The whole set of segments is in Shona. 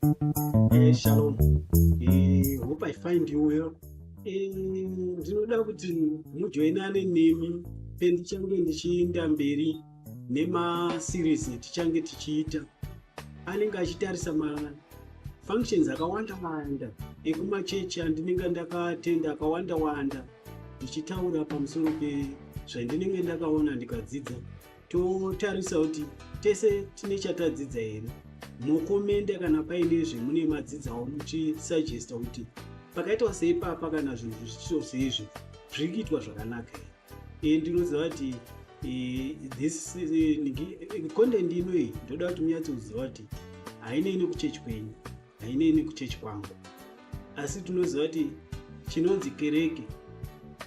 Shalom. Hope I find you well. Ndinoda kuti mujoinane nemi pendichange ndichiinda mberi nemaseries etichange tichiita anenge achitarisa mafunctions akawanda wanda ekumachechi andinenge ndakatenda akawanda wanda, ndichitaura pamusoro pezvandinenge ndakaona ndikadzidza. Totarisa kuti tese tine chatadzidza here. Mokomenda kana paine zvemune madzidzawo, muchisuggesta kuti pakaitwa seipapa, kana zvinhu zvichiitwa seizvi, zviri kuitwa zvakanaka here. Ndinoziva kuti this content inoyi, ndoda kuti munyatsoziva kuti hainei nekuchechi kwenyu, hainei nekuchechi kwangu, asi tinoziva kuti chinonzi kereke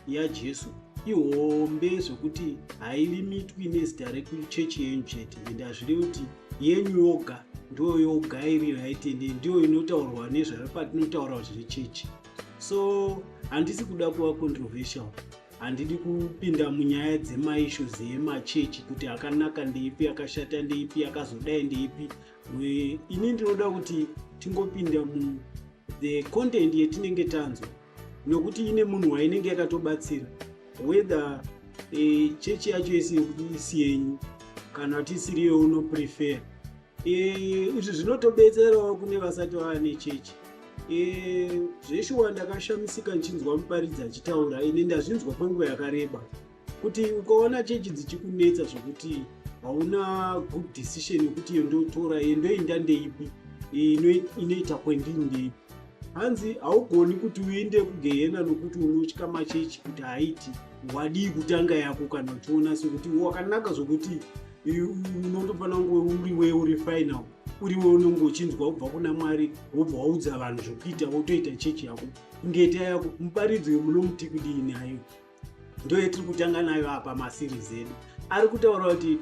yaJesu ihombe zvekuti hailimitwi nezita rekuchechi yenyu chete. Ende hazvirevi kuti yenyu yoga ndo yoga iri right, ende ndiyo inotaurwa nezvayo patinotaura zvechechi. So handisi kuda kuva controversial, handidi kupinda munyaya dzemaissues emachechi kuti akanaka ndeipi, akashata ndeipi, akazodai ndeipi. Ini ndinoda kuti tingopinda mu the content yetinenge tanzwa, nokuti ine munhu wainenge yakatobatsira, whether chechi yacho isi yenyu kana kuti isiri yeunoprefer. Izvi zvinotobetserawo kune vasati vava nechechi. Zveshuwa ndakashamisika ndichinzwa muparidzi achitaura. Ine ndazvinzwa kwenguva yakareba kuti ukaona chechi dzichikunetsa zvokuti hauna good decision yekuti iyo ndotora, iyo ndoinda ndeipi, inoita kwendini ndeipi, hanzi haugoni kuti uende kugehena nokuti unotya machechi kuti haiti. Wadii kutanga yako kana uchiona sekuti wakanaka zvokuti unotofanira kunge uriwe uri final, uriwe unonge uchinzwa kubva kuna Mwari, wobva waudza vanhu zvokuita, wotoita chechi yako, ngeta yako. Muparidzi wemunomuti kudii nayo? Ndo yetiri kutanga nayo apa. Maseries edu ari kutaura kuti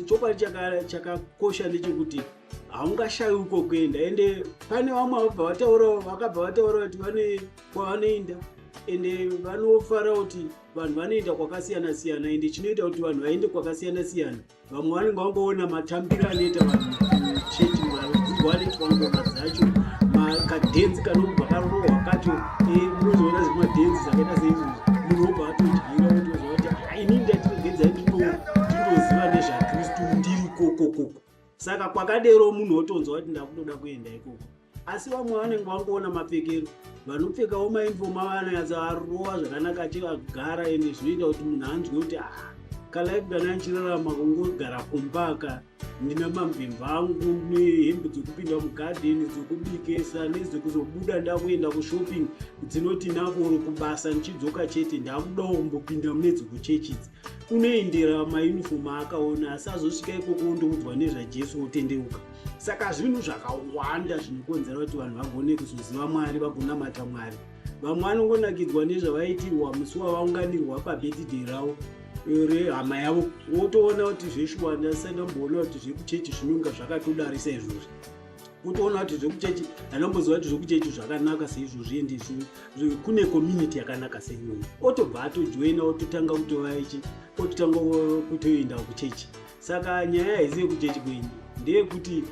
chokwadi chakakosha ndechekuti haungashayi uko kuenda. Ende pane vamwe vabva vataura, vakabva vataura kuti vane kwavanoenda, ende vanofara kuti vanhu vanoenda kwakasiyana siyana. Ende chinoita kuti vanhu vaende kwakasiyana siyana, vamwe vanenge vangoona matambiro anoita vanhu chechi, maridzirwo anoitwa ngoma dzacho, kadhenzi kanobva karohwa kacho. Munozoona zvimadhenzi zvakaita seizvozvo, munhu wobva atodyira otoziva kuti, "Ah, ini ndatinogedza ndinoziva nezvaKristu, ndiri kokokoko." Saka kwakadero munhu otonzwa kuti ndakutoda kuenda ikoko. Asi vamwe vanenge vangoona mapfekero, vanopfekawo mauniform avanonyatsa arova zvakanaka achivagara, ende zvinoita kuti munhu anzwe kuti, ah, kalife kana ndichirarama kungogara kumba, ndina mamvemve angu nehembe dzekupinda mugadheni, dzekubikesa nedzekuzobuda ndakuenda kushopping dzinoti navoro kubasa, ndichidzoka chete, ndakudawo kumbopinda mune dzekuchechi idzi. Unoendera mauniform aakaona, asi azosvika ikoko ondoudzwa nezvaJesu, otendeuka. Saka zvinhu zvakawanda zvinokonzera kuti vanhu vagone kuzoziva Mwari, vagonamata Mwari. Vamwe vanongonakidzwa nezvavaitirwa musi wavaunganirwa pabirthday ravo, rehama yavo, wotoona kuti zveshuwa ndasati ndamboona kuti zvekuchechi zvinonga zvakatodarisa izvozvi. Kutoona kuti zvekuchechi, handamboziva kuti zvekuchechi zvakanaka seizvozvi, ende kune community yakanaka seiyoyo, otobva atojoina, ototanga kutova ichi, ototanga kutoenda kuchechi. Saka nyaya haisi yekuchechi kwenyu, ndeyekuti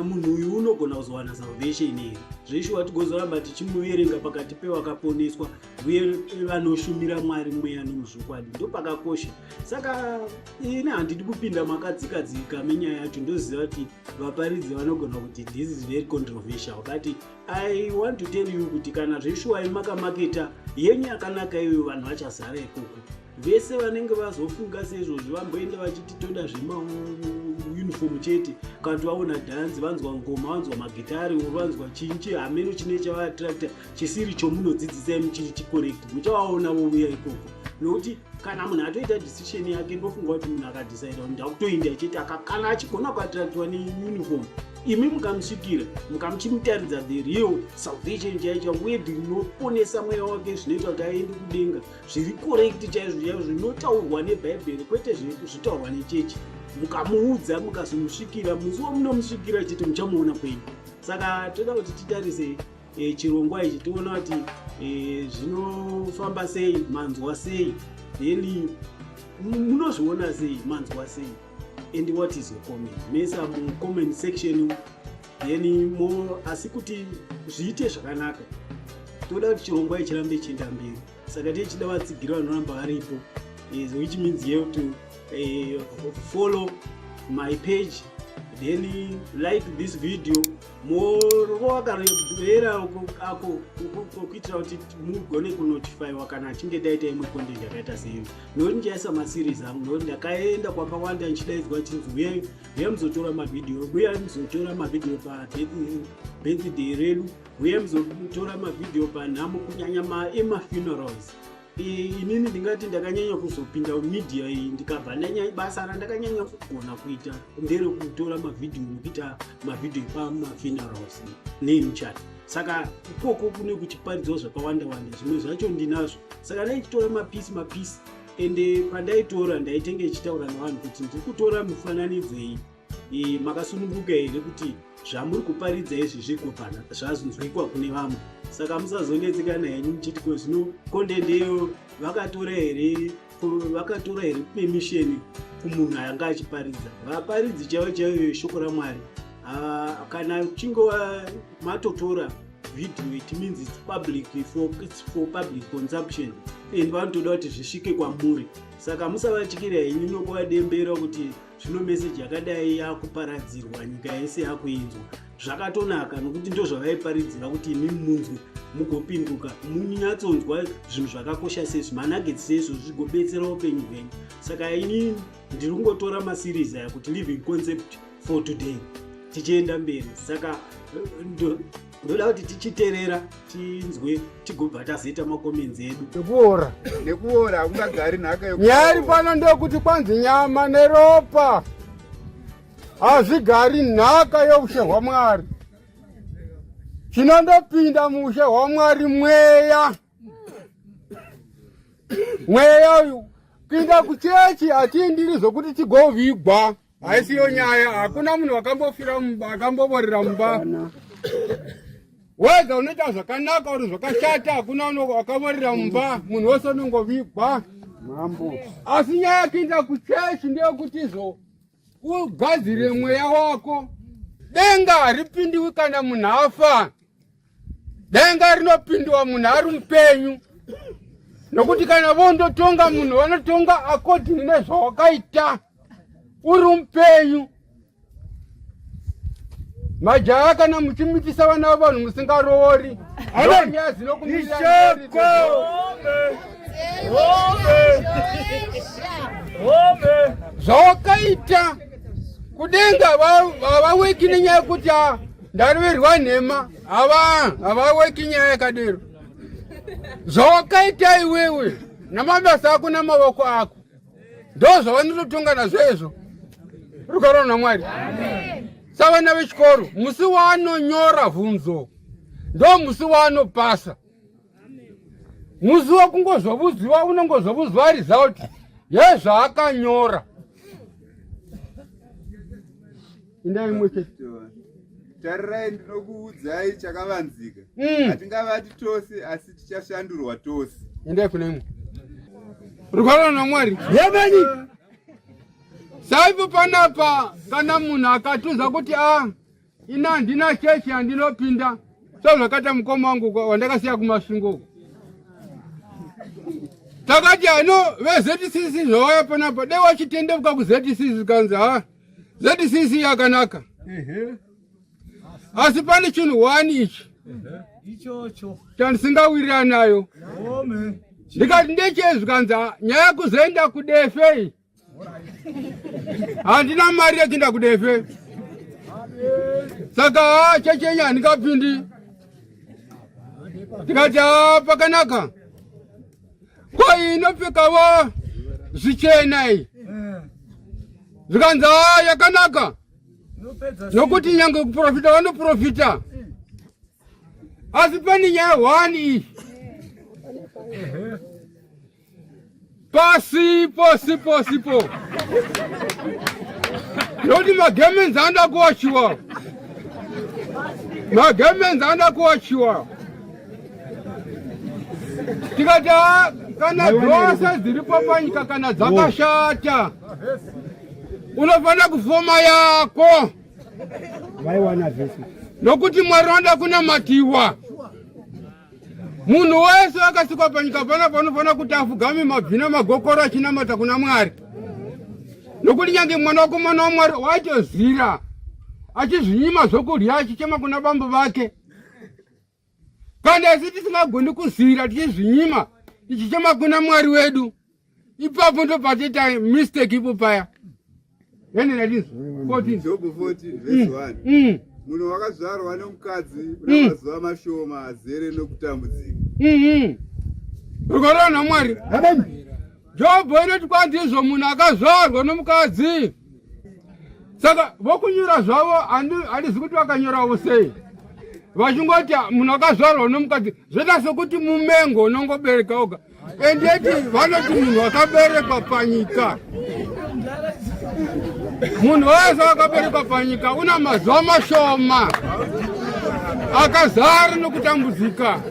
munhu uyu unogona kuzowana salvation here zveshuwa, tigozoramba tichimuverenga pakati pewakaponeswa uye vanoshumira Mwari mweya nomuzvokwadi. Ndopakakosha. Saka ini handidi kupinda makadzikadzika menyaya yacho. Ndoziva kuti vaparidzi vanogona kuti this is very controversial, but I want to tell you kuti kana zveshuwa makamaketa yenyu yakanaka iyoyo, vanhu vachazara ikoko. Vese vanenge vazofunga seizvozvi vamboenda vachiti toda zvemauniform chete, kana kuti vaona dhanzi, vanzwa ngoma, vanzwa magitari, vanzwa chinchi hameno chine chavaattracta chisiri chomunodzidzisai muchiri chicorrect, muchavaona vouya ikoko. Nokuti kana munhu atoita decision yake, ndofunga kuti munhu akadecida kuti ndakutoinda chete, kana achigona kuattractiwa neuniform, imi mukamusvikira, mukamuchimutaridza the real salvation chaicho, word rinoponesa mweya wake, zvinoita kuti aende kudenga, zviri correct chaizvo chaizvo, zvinotaurwa neBhaibheri, kwete zvitaurwa nechechi, mukamuudza, mukazomusvikira, musi wamunomusvikira chete muchamuona kwenyu. Saka toda kuti titarise chirongwa ichi, tiona kuti zvinofamba sei. Manzwa sei? Then munozviona sei? Manzwa sei? And what is your comment? Mesa mucomment section. Then mo asi kuti zviite zvakanaka, toda kuti chirongwa ichirambe chienda mberi, saka tichida vatsigiri vanoramba varipo, which means you have to follow my page, then like this video, morowakarebera ako kuitira kuti mugone kunotifyiwa kana achinge taita imwe content yakaita seiyo, nokuti ndichaisa maseries angu, nokuti ndakaenda kwakawanda ndichidaidzwa chinzi uyai, uya muzotora mavhidhiyo, uya muzotora mavhidhiyo pabirthday redu, uya muzotora mavhidhiyo panhamo, kunyanya emafunerals. Inini ndingati ndakanyanya kuzopinda media iyi, ndikabva ndanyanya basa randakanyanya kugona kuita nderekutora mavhidhiyo nekuita mavhidhiyo epamafunerals neemuchato. Saka ikoko kune kuchiparidzwa zvakawanda wanda, zvimwe zvacho ndinazvo, saka ndaichitora mapieces mapieces. Ende pandaitora ndaitenge ichitaura nevanhu kuti ndiri kutora mifananidzo iyi, makasununguka here kuti zvamuri kuparidza izvi zvigobvana zvazonzwikwa kune vamwe? Saka musazonetsekana henyu muchiti ko zvino content iyo vakatora here, vakatora here permission kumunhu anga achiparidza? Vaparidzi chaivo chaivo shoko raMwari, kana uchinge matotora video, it means it's for public consumption and vanotoda kuti zvisvike kwamuri. Saka musavatyira henyu nokuvadembera kuti zvino meseji yakadai yakuparadzirwa, nyika yese yakuinzwa. Zvakatonaka nokuti ndo zvavaiparidzira kuti imi munzwe, mugopinduka, munyatsonzwa zvinhu zvakakosha sezvi, manuggets sezvo, zvigobetsera upenyu hwenyu. Saka ini ndiri kungotora maseries aya kuti Living Concept for Today, tichienda mberi. Saka ndoda kuti tichiteerera, tinzwe, tigobva tazoita macomments edu. Nekuora. Nekuora hakungagari nhaka. Nyaya iri pano ndeyekuti kwanzi nyama neropa hazvigari nhaka youshe hwaMwari. Chinondopinda muushe hwaMwari mweya. Mweya uyu kuinda kuchechi hatiindiri zvokuti tigovigwa, haisiyo nyaya. Hakuna munhu wakambofira mumba, akambovorera mumba. Wega unoita zvakanaka uri zvakashata, hakuna wakavorera mumba. Munhu wese unongovigwa. Mambo. Asi nyaya yekuenda kuchechi ndeyekuti izvo ugadzire mweya wako. Denga haripindiwi kana munhu afa. Denga rinopindiwa munhu ari mupenyu, nokuti kana vondotonga munhu vanotonga according nezvawakaita uri mupenyu. Majaya, kana muchimitisa vana vavanhu musingaroori, nyaya dzinokumirira. Ishoko. Zvawakaita kudenga havaweki nenyaya yekuti, "Ah, ndaroverwa nhema." Hava havaweki nyaya yakadero. Zvawakaita iwewe namabasa ako namavoko ako ndo zvavanototonga nazvo izvo. Rugaro naMwari. Savana vechikoro, musi waanonyora bvunzo ndo musi waanopasa. Musi wakungozovuziwa unongozovuziwa result yezvaakanyora. Indai imwe chete. Tarirai, ndinokuudzai chakavanzika. Hatingavati tose, asi tichashandurwa tose. Endai kune imwe. Rugaro naMwari. Yemeni. Saipo panapa, kana munhu akatuza kuti a ina handina chechi yandinopinda, sezvakaita mukoma wangu wandakasiya kuMasvingo uko, takati ano veZCC zvavaya panapa, dai wachitendeuka kuZCC. Kanzi ha, ZCC yakanaka, asi pane chinhu one ichi Ichocho. chandisingawirirani nayo. Ome. Ndikati ndechei? Zvikanzi, "Ah, nyaya yekuzoenda kudefe iyi, handina mari yekuenda kudefe, saka ha, chechi yenyu handingapindi." Tikati, "Ha, pakanaka. Ko iyi inopfekawo zvichena iyi?" Zvikanzi, "Ha, yakanaka, nokuti nyange kuprofita vanoprofita, asi pane nyaya one iyi pasipo sipo sipo, nokuti magarments anoda kuwachiwa, magarments anoda kuwachiwa." Tikati, "Ah, kana dzose dziripo panyika kana dzakashata, unofanira kufoma yako." Vaiwana vhesi. Nokuti Mwari vanoda kunamatiwa. Munhu wese akasikwa panyika panapa unofanira kuti afugame mabvi namagokoro achinamata kuna Mwari. Nokuti nyange mwana wakomana waMwari waitozira achizvinyima zvokudya achichema kuna bambo vake. Kana isu tisingagoni kuzira tichizvinyima tichichema kuna Mwari wedu, ipapo ndo patiita mistake ipo paya. Job 14 verse 1. Munhu wakazvarwa nomukadzi una mazuva mashoma azere nokutambudzika. Rugare naMwari. Jobho inoti kwandizvo munhu akazvarwa nomukadzi. Saka vokunyora zvavo handizi kuti vakanyorawo sei, vachingoti munhu akazvarwa nomukadzi zvoita sekuti mumengo unongobereka oga. Endeti vanoti munhu akaberekwa panyika, munhu wese akaberekwa panyika una mazuva mashoma akazara nokutambudzika.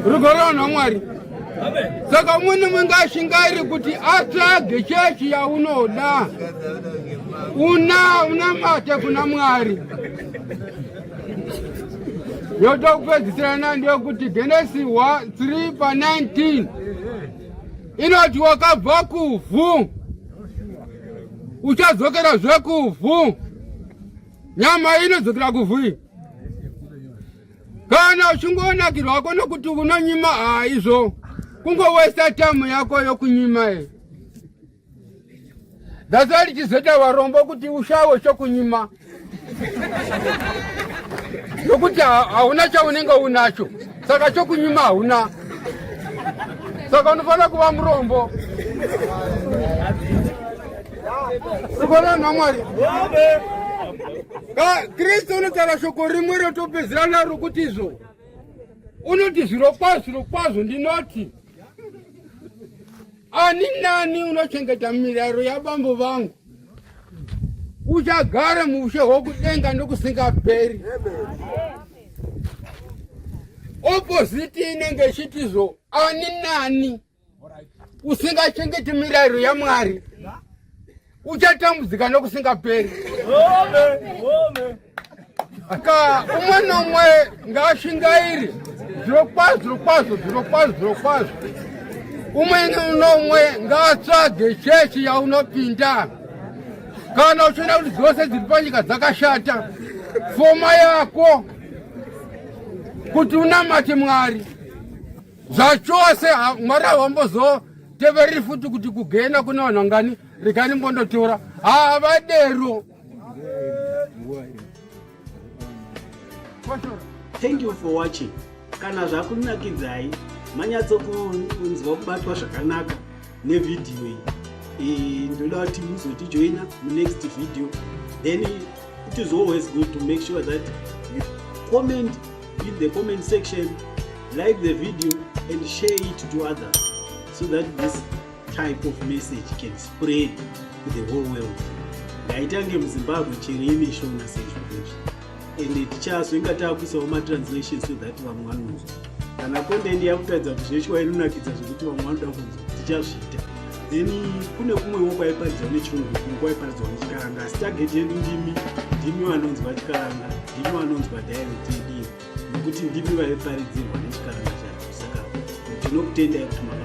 Rugare naMwari. Saka umwe nemumwe ngaashingaire kuti atsvage chechi yaunoda, una unamate kuna Mwari. Yotokupedzisirana ndeyekuti Genesi 3 pa 19 inoti wakabva kuvhu uchadzokera zvekuvhu. Nyama inodzokera kuvhu iyi. Kana uchingonakirwa wako nokuti unonyima, haizvo kungowesta tamu yako yokunyima iyi. That's why tichizoita varombo kuti ushawe chokunyima, nokuti hauna chaunenge unacho, saka chokunyima hauna, saka unofanira kuva murombo. Rugare naMwari. Kristu unotaura shoko rimwe rotopedzera naro kuti izvo unoti zvirokwazvo zvirokwazvo ndinoti ani nani unochengeta mirayiro yabambo vangu uchagara muushe hwokudenga nokusingaperi. Opposite inenge ichitizvo ani nani usingachengeti mirayiro yaMwari uchatambudzika nokusingaperi. Ka umwe nomwe ngaashingairi zvirokwazvo zvirokwazvo zvirokwazvo zvirokwazvo umwe nomwe ngaatsvage chechi yaunopinda. Kana uchiona kuti dzose dziri panyika dzakashata, foma yako kuti unamate Mwari zvachose. Mwari havambozotevereri futi kuti kugena kune vanhu vangani, regani mbondotora. Havadero. Thank you for watching. Kana zvakunakidzai, manyatsokunzwa kubatwa zvakanaka nevhidhiyo iyi, ndoda kuti muzotijoina munext video. Then it is always good to make sure that you comment in the comment section, like the video and share it to others so that this type of message can spread to the whole world. Ngaitange muZimbabwe chero ine Shona seizvozvizvi, ende tichazoinga taakuisawo matranslation so that vamwe vanonzwa. Kana content yakutaridza kuti zveshuwa inonakidza zvekuti vamwe vanoda kunzwa, tichazviita. Then kune kumwewo kwaiparidzwa nechirungu, kumwe kwaiparidzwa nechikaranga, asi target yedu ndimi, ndimi vanonzwa chikaranga, ndimi vanonzwa dialect yedu, nokuti ndimi vaiparidzirwa nechikaranga chacho. Saka tinokutendai kuti maka